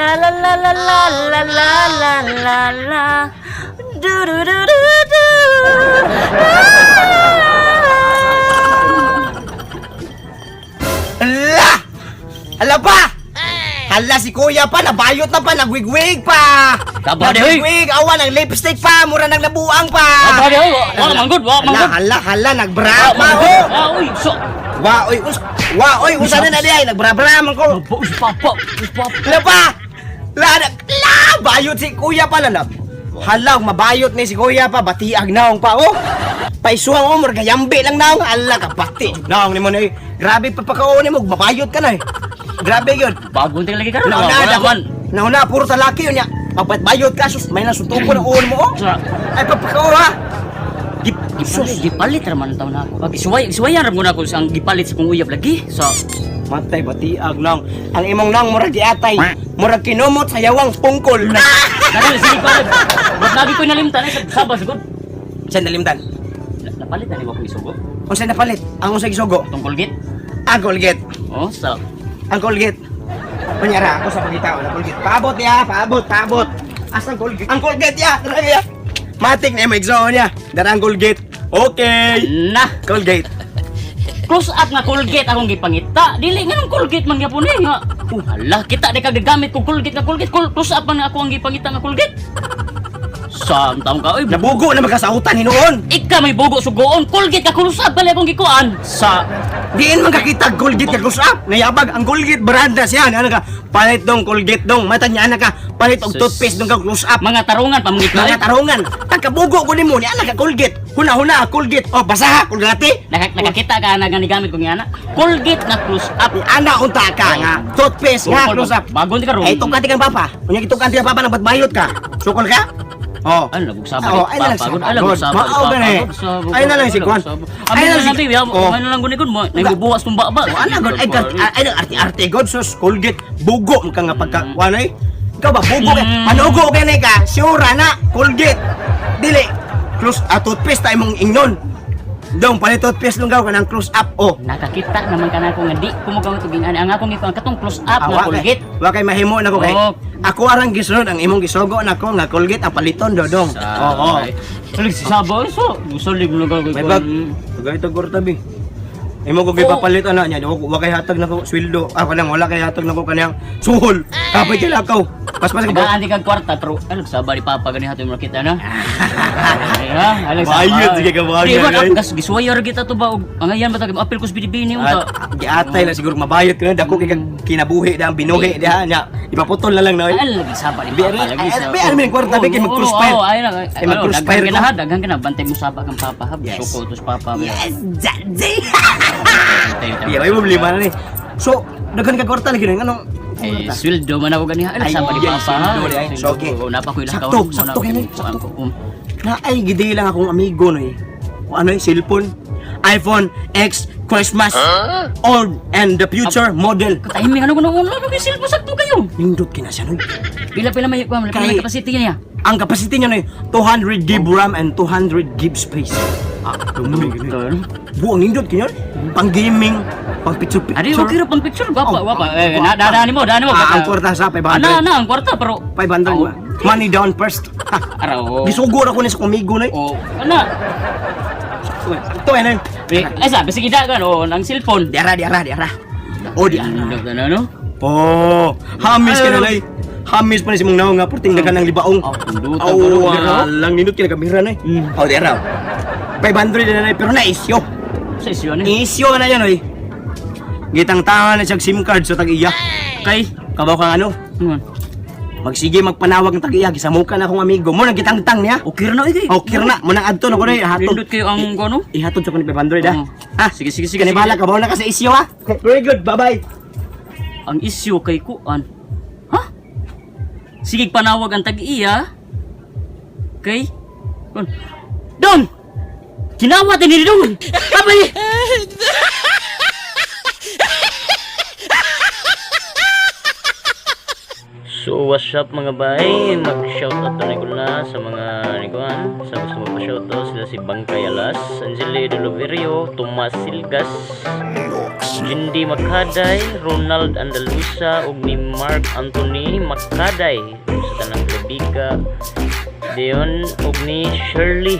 La la la la la la la la la la. Du du du du du. Ah! Hala! Hala pa! Hala si kuya pa, nabayot na pa, nagwigwig pa! Taba di, oy! Nagwigwig, awa, nang lipstick pa, mura nang nabuang pa! Taba di, oy! Wa man good, wa man Hala, good. hala, hala, nagbra Wa pa man oh! good. Ah, uy, so. Wa, oy, us, wa, oy, usa na na di ay, nagbra-bra man ko! Us papa, us papa. Hala pa! La, la, bayot si kuya pa, lala. Hala, mabayot ni si kuya pa, batiag naong pa, oh! Paisuang oh, mura gayambi lang naong, hala ka, bati. Naong ni mo na eh. Grabe pa pagkaon mo, mabayot ka na eh. Grabe yun. Bagong tingin lagi karon. Nauna, Wala dako. man. Nauna, puro talaki yun niya. Pagbatbayot ka, sus, may nasuntuko ng ulo mo, oh. Ay, pagpakao, ha? Gipalit, gipalit ra man taon ako. Pag isuway, isuwayan ra mo na ako sa ang gipalit sa kong uyab lagi. So, Matay, batiag nang. Ang imong nang, murag giatay. Murag kinumot sa yawang pungkol. Dali sige pa. Ba't lagi ko nalimtan ay sa saba siguro. Saan nalimtan? Napalit na ni akong isugo. Unsa napalit? Ang unsa gisugo? Tong Colgate. Ang Colgate. Oh, sa Ang Colgate. Kunyara, ako sa pagkita, ang Colgate. Paabot niya, paabot, paabot. Asa ang Colgate? Ang Colgate ya, dara ya. Matik na yung igsoon niya. Dara ang Colgate. Okay. na Colgate. Close up nga Colgate akong gipangita. Dili nga nung Colgate man gyapon eh nga. Oh, hala kita di ka gagamit kog Colgate nga Colgate. Close up man nga ako ang gipangita nga Colgate. Sa taong ka oy. Nabugo na magkasautan hinuon. Ika may bugo sugoon. Colgate ka close up bali akong gikuan. Sa Diin man kakita Colgate ka close up. Nayabag ang Colgate brand na siya. Ano ka? Palit dong Colgate dong. Mata niya ana ka. Palit og Sus. toothpaste dong ka close up. Mga tarungan pamangit Mga tarungan. Pagkabugo ko nimo ni ana ka Colgate. Huna-huna Colgate. Oh, basaha Colgate. Nakakita ka na nga nigamit kong yana. Colgate nga close up. Ni ana unta ka nga toothpaste nga close up. Bago di karon. Ay tukan kang papa. Unya gitukan ti kang papa nang batbayot ka. Sukol ka? Oh. Ano nagsaba Oh, ay na lang papa. saba. Ay nagsaba. Mao gani. Ay na lang si Kwan. Ay na lang si Oh. Ano lang guni mo. Nagbubuwas tong baba. Oh, ana god ay ay arte-arte god sus Colgate bugo man ka nga pagka kuan ay. Ikaw ba bugo kay panugo kay ni ka? Sure na Colgate. Dili close a toothpaste ta imong ingnon. Dong palit toothpaste dong gaw kanang close up oh. Nakakita naman ka na ako nga di ko mo gamit og ingani. Ang akong ikuan katong close up Ah, nga wa kay, Colgate. wa kay mahimo nako kay. Oh. Ako arang gisunod ang imong gisugo nako nga Colgate ang paliton dodong. Oo. Salig si Saba so musalig mo gagawin. May bag. Tagay tag tabi. Imo ko gipapalit ana niya, wa kay hatag nako sweldo. Ah, kanang wala kay hatag nako kanang suhol. Kapay kay lakaw. Paspas ka ba? Tagaan di kag kwarta pero ano saba ni Papa gani hato mo nakita na. Ha, alang saba. Bayot, sige ka, bayot, Di ba ay. gas gisuway ra kita to ba og angayan ba ta apil ko sa binibini unta. At giatay lang siguro mabayot ka na dako kay kag kinabuhi da ang binuhi da nya. Ipaputol na lang na. oy. Ay lagi saba ni Bi- Papa lagi ay, sa. bi- ano may kwarta, bi, kay mag-cruise fire. Oh, ay na. Kay mag-cruise fire Daghan ko. ka na ha, daghan ka na bantay mo saba kang Papa ha. Yes. Suko to sa Papa. Yes, daddy. Tayo, tayo. Di ay problema na ni. So, daghan ka kwarta lagi anong Eh, sweldo man ako gani ha. Ay, Ay, saba ni yes, Papa ha. sweldo di ay. So, okay. Oh, napa ko ilang Sakto, kaon. sakto kay ni, sakto. Na ay gidi lang akong amigo no eh. Kung ano yung cellphone, iPhone X Christmas old and the future model. Timing ano kuno ulo no cellphone sakto kayo. Nindot kina siya noy. Pila-pila may kuan, pila may capacity niya. Ang capacity niya noy 200 gig RAM and 200 gig space. Ah, dumi gini. Buang nindot kina. Pang gaming, pang picture picture. Adi okay ra pang picture gwapa Oh, gwapa. Eh, gwapa. na dani mo, dani mo. Ah, ang kwarta sa 500. Ana ana ang kwarta pero 500 ba? Money down first. Ha. Araw. Gisugo ra ko ni sa kumigo noy. Oh, ana. Ito eh noy. Ay sabi sige dagan oh, ang cellphone. Diara diara diara. Oh, diara. Ano ano? Oh, hamis ka na lay. Hamis pa ni si mong naong nga porting dagan ng libaong. Oh, pindutan Oh, pa ro, dira. lang nindot kina kamera na eh. Oh, dira. 500 na na pero na isyo. Sa isyo ni. Isyo na yan oy. Gitang tanga na siyang SIM card sa tag-iya. Kay Kabaw kang ano? ano man? Magsige magpanawag ng tag-iya gisamukan akong amigo mo nang gitangtang niya. Okay ra na eh. Okay ra na mo nang adto na ko na ihatod. Nindot kayo ang ano? Ihatod sa ko ni 500 ha. Oo. Ha? Sige, sige, sige, Kani sige. bahala ka na ka sa isyo ha. Okay, very good. Bye-bye. Ang isyo kay kuan. Ha? Sige panawag ang tag-iya. Kay kuan. Dong! Ginawa din ni Dong! Abay! So what's up mga bay? Mag-shoutout na ko na sa mga nikuan. Sa gusto mo pa-shoutout sila si Bangkay Alas, Angeli Doloverio, Tomas Silgas, Jindy Makaday, Ronald Andalusa ug ni Mark Anthony Makaday sa tanang Lebiga diyon ug ni Shirley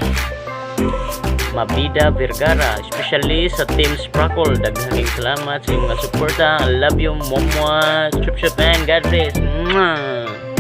Mabida Vergara, especially sa Team Sprackle. Daghang salamat sa inyong mga suporta. I love you, momwa. Chup chup and God bless. Mwah.